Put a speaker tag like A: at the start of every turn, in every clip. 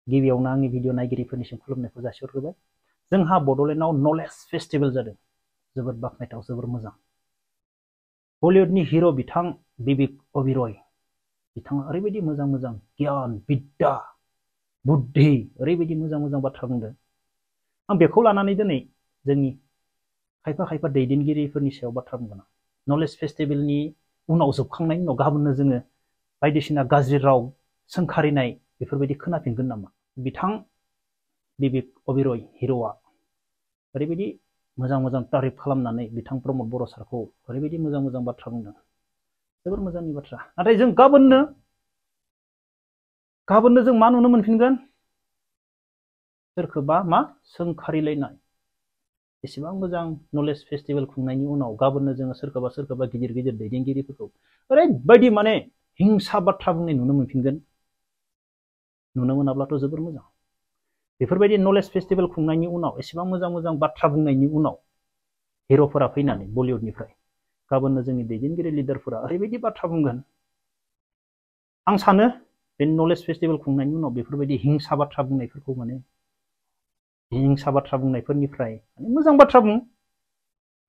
A: गिबियावनो आंनि भिडिअ नायगिरिफोरनिसिम खुलुमनायखौ जासिहरग्रोबाय। जोंहा बड'लेण्डआव नलेज फेस्टिभेल जादों, जोबोद बाख्नायथाव, जोबोर मोजां। बलिउडनि हिर' बिथां बिबेक अबिरय बिथाङा ओरैबायदि मोजां मोजां गियान बिद्या बुद्धि ओरैबायदि मोजां मोजां बाथ्रा बुंदों। आं बेखौ लानानै दिनै जोंनि खायफा दैदेनगिरिफोरनि सायाव बाथ्रा बुंगोन। नलेज फेस्टिभेलनि उनाव जोबखांनायनि उनाव गाबोननो जोङो बायदिसिना गाज्रि राव सोंखारिनाय बेफोरबायदि खोनाफिनगोन नामा? बिथां बिबेक अबिरय हिर'आ ओरैबायदि मोजां मोजां तारिफ खालामनानै बिथां प्रमद बर' सारखौ ओरैबायदि मोजां मोजां बाथ्रा बुंदों, जोबोर मोजांनि बाथ्रा। नाथाय जों गाबोननो जों मा नुनो मोनफिनगोन? सोरखौबा मा सोंखारिलायनाय। एसेबां मोजां नलेज फेस्टिभेल खुंनायनि उनाव गाबोननो जोङो सोरखौबा गिदिर गिदिर दैदेनगिरिफोरखौ ओरैबायदि माने हिंसा बाथ्रा बुंनाय नुनो मोनफिनगोन। नुनो मोनाब्लाथ' जोबोर मोजां। बेफोरबायदि नलेज फेस्टिभेल खुंनायनि उनाव एसेबां मोजां मोजां बाथ्रा बुंनायनि उनाव हिर'फोरा फैनानै बलिउडनिफ्राय गाबोननो जोंनि दैदेनगिरि लिडारफोरा ओरैबायदि बाथ्रा बुंगोन। आं सानो बे नलेज फेस्टिभेल खुंनायनि उनाव बेफोरबायदि हिंसा बाथ्रा बुंनायफोरखौ हिंसा बाथ्रा बुंनायफोरनिफ्राय मोजां बाथ्रा बुं,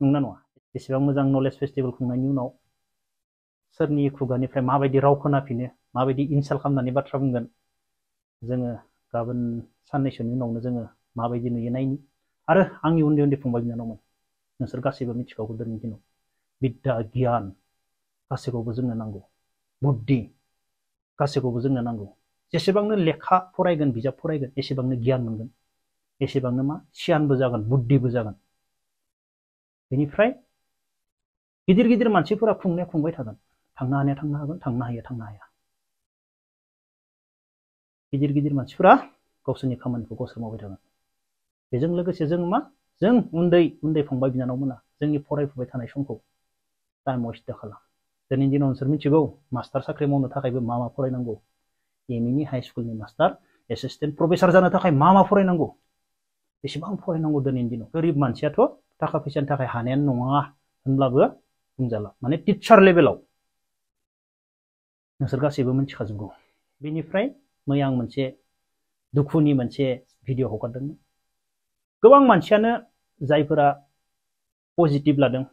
A: नंगौना नङा? एसेबां मोजां नलेज फेस्टिभेल खुंनायनि उनाव सोरनि खुगानिफ्राय माबायदि राव खोनाफिनो, माबायदि इनसाल्ट खालामनानै बाथ्रा बुंगोन, जोङो गाबोन साननैसोनि उनावनो जोङो माबायदि नुयो नायनि। आरो आंनि उन्दै उन्दै फंबाय बिनानावमोन, नोंसोर गासैबो मिथिखागौ दिनैनि दिनाव बिद्या गियान गासैखौबो जोंनो नांगौ, बुद्धि गासैखौबो जोंनो नांगौ। जेसेबांनो लेखा फरायगोन, बिजाब फरायगोन, एसेबांनो गियान मोनगोन, एसेबांनो मा सियानबो जागोन, बुद्धिबो जागोन। बेनिफ्राय गिदिर गिदिर मानसिफोरा खुंनाया खुंबाय थागोन, थांनो हानाया थांनो हागोन, थांनो हाया थांनो हाया। गिदिर गिदिर मानसिफोरा गावसोरनि खामानिखौ गावसोर मावबाय थागोन। बेजों लोगोसे जों उन्दै उन्दै फंबाय बिनानावमोना जोंनि फरायफुबाय थानाय समखौ टाइम वेस्ट खालाम। दिनैनि दिनाव नोंसोर मिथिगौ मास्टार साख्रि मावनो थाखायबो मा फरायनांगौ। एमइनि हाइ स्कुलनि मास्टार, एसिस्टेन्ट प्रफेसार जानो थाखाय मा फरायनांगौ, बेसेबां फरायनांगौ। दिनैनि दिनाव गोरिब मानसियाथ' थाखा फैसानि थाखाय हानायानो नङा होनब्लाबो बुंजाला, माने टिचार लेभेलाव नोंसोर गासैबो मिथिखाजोबगौ। बेनिफ्राय मैया आं मोनसे दुखुनि मोनसे भिडिअ हगारदोंमोन। गोबां मानसियानो जायफोरा पजिटिभ लादों,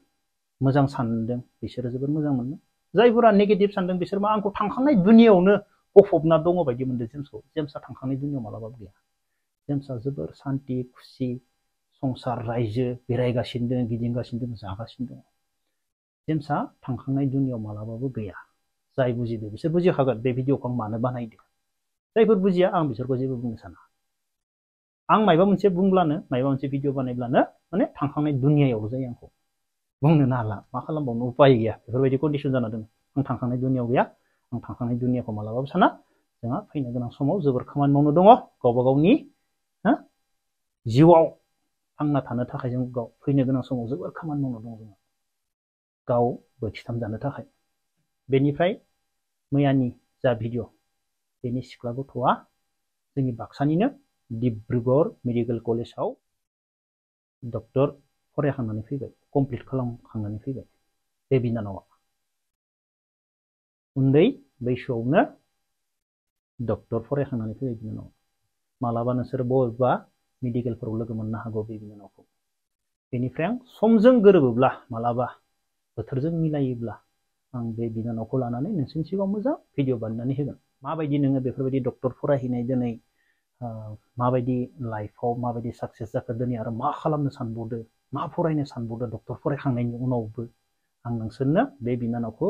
A: मोजां सानदों, बिसोरो जोबोर मोजां मोनो। जायफोरा नेगेटिभ सानदों बिसोर मा आंखौ थांखांनाय दुनियावनो गफबना दङ बायदि मोनदों। जेम्सआ थांखांनाय दुनियाव मालाबाबो गैया। जेम्सआ जोबोर सान्थि खुसि संसार रायजो बेरायगासिनो दं, गिदिंगासिनो दं, जागासिनो दं। जेम्सआ थांखांनाय दुनियाव मालाबाबो गैया। जाय बुजिदो बिसोर बुजिखागोन बे भिडिअखौ आं मानो बानायदों। जायफोर बुजिया आं बिसोरखौ जेबो बुंनो साना। आं मायबा मोनसे बुंब्लानो, मायबा मोनसे भिडिअ बानायब्लानो माने थांखांनाय दुनियायावल' जायो। आंखौ बुंनोनो हाला, मा खालामबावनो, उपाय गैया। बेफोरबायदि कन्डिसन जाना दङ। आं थांखांनाय दुनियाव गैया, आं थांखांनाय दुनियाखौ मालाबाबो साना। जोंहा फैनो गोनां समाव जोबोर खामानि मावनो दङ। गावबा गावनि जिउआव थांना थानो थाखाय जों फैनो गोनां समाव जोबोर खामानि मावनो दङ जोंहा, गाव बोथिथाम जानो थाखाय। बेनिफ्राय मैयानि जा भिडिअ, बेनि सिख्ला गथ'आ जोंनि बाक्सानिनो डिब्रुगड़ मेडिकेल कलेजाव डक्टर फरायखांनानै फैबाय, कमप्लिट खालामखांनानै फैबाय। बे बिनानावा उन्दै बैसोआवनो डक्टर फरायखांनानै फैबाय बिनानावा। मालाबा नोंसोर बबेबा मेडिकेलफोराव लोगो मोननो हागौ बे बिनानावखौ। बेनिफ्राय आं समजों गोरोबोब्ला, मालाबा बोथोरजों मिलायोब्ला आं बे बिनानावखौ लानानै नोंसोरनि सिगाङाव मोजां भिडिअ बानायनानै होगोन। माबायदि नोङो बेफोरबायदि डक्टर फरायहैनाय दिनै माबायदि लाइफआव माबायदि साक्सेस जाखो, दिनै आरो मा खालामनो सानबावदो, मा फरायनो सानबावदो डक्टर फरायखांनायनि उनावबो, आं नोंसोरनो बे बिनानावखौ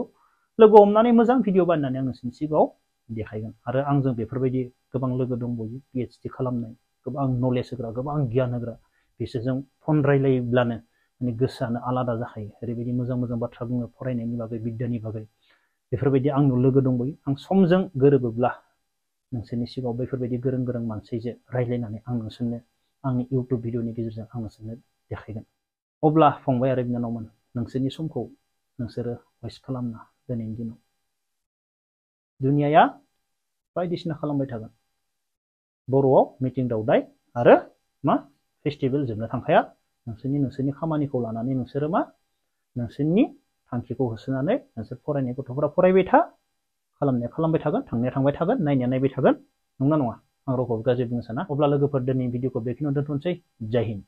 A: लोगो हमनानै मोजां भिडिअ बानायनानै आं नोंसोरनि सिगाङाव देखायगोन। आरो आंजों बेफोरबायदि गोबां लोगो दंबावो, पिएइचडि खालामनाय, गोबां नलेज होग्रा, गोबां गियान होग्रा। बिसोरजों फन रायलायोब्लानो माने गोसोआनो आलादा जाखायो। ओरैबायदि मोजां मोजां बाथ्रा बुङो फरायनायनि बागै, बिद्यानि बागै। बेफोरबायदि आंनाव लोगो दंबावो। आं समजों गोरोबोब्ला नोंसोरनि सिगाङाव बैफोरबायदि गोरों गोरों मानसिजों रायज्लायनानै आं नोंसोरनो आंनि इउटुब भिडिअनि गेजेरजों आं नोंसोरनो देखायगोन। अब्ला फंबाय आरो बिनानावमोन, नोंसोरनि समखौ नोंसोरो वेस्ट खालामना। दिनैनि दिनाव दुनियाया बायदिसिना खालामबाय थागोन। बर'आव मिटिं दावदाय आरो मा फेस्टिभेल जोबनो थांखाया। नोंसोरनि खामानिखौ लानानै नोंसोरो मा नोंसोरनि थांखिखौ होसोनानै नोंसोर फरायनाय गथ'फोरा फरायबाय था, खालामनाया खालामबाय थागोन, थांनाया थांबाय थागोन, नायनाया नायबाय थागोन, नंगौना नङा? आं रावखौबो गाज्रि बुंनो साना। अब्ला लोगोफोर दिनैनि भिडिअखौ बेखिनियावनो दोनथ'नोसै। जय हिन्द।